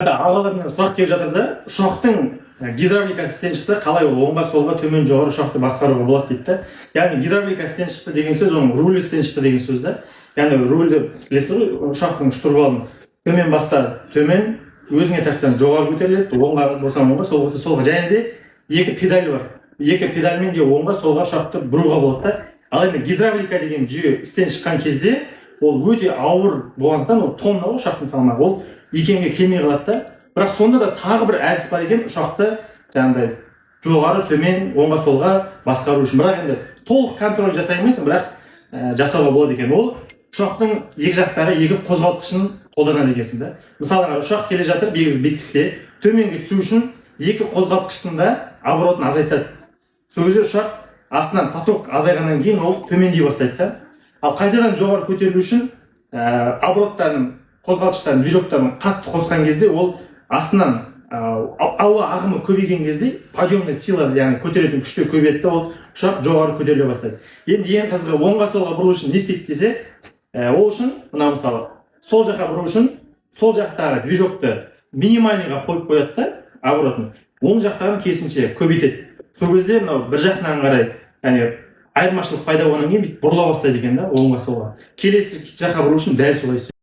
Ағалардан сұрақ келіп жатыр да: ұшақтың гидравликасы істен шықса, қалай ол оңға, солға, төмен, жоғары ұшақты басқаруға болады дейді да. Яғни гидравлика істен шықты деген сөз оның рулі істен шықты деген сөз да. Яғни рульді білесіздер ғой, ұшақтың штурвалын төмен басса, төмен, өзіңе тартсаң, жоғары көтеріледі, оңға болсаң, оңға, солға болса, солға. Және де екі педаль бар, екі педальмен де оңға, солға ұшақты бұруға болады да. Ал енді гидравлика деген жүйе істен шыққан кезде, ол өте ауыр болғандықтан, ол тонна ғой ұшақтың салмағы, ол икемге келмей қалады да. Бірақ сонда да тағы бір әдіс бар екен ұшақты жаңағыдай жоғары, төмен, оңға, солға басқару үшін. Бірақ енді толық контроль жасай алмайсың, бірақ жасауға болады екен. Ол ұшақтың екі жақтағы екі қозғалтқышын қолданады екенсің да. Мысалы, ұшақ келе жатыр белгілі бір биіктікте, төменге түсу үшін екі қозғалтқыштың да оборотын азайтады. Сол кезде ұшақ астынан поток азайғаннан кейін ол төмендей бастайды да. Ал қайтадан жоғары көтерілу үшін обороттарын, қозғалтқыштарын, движоктарын қатты қосқан кезде, ол астынан ауа ағымы көбейген кезде, подъемная сила, яғни көтеретін күш те көбейеді да, ол ұшақ жоғары көтеріле бастайды. Енді ең қызығы, оңға, солға бұру үшін не істейді десе, ол үшін мына, мысалы, сол жаққа бұру үшін сол жақтағы движокты минимальныйға қойып қояды да оборотын, оң жақтағын керісінше көбейтеді. Сол кезде мынау бір жағынан қарай, яғни айырмашылық пайда болғаннан кейін, бүйтіп бұрыла бастайды екен да оңға, солға. Келесі жаққа бұру үшін дәл солай істеу.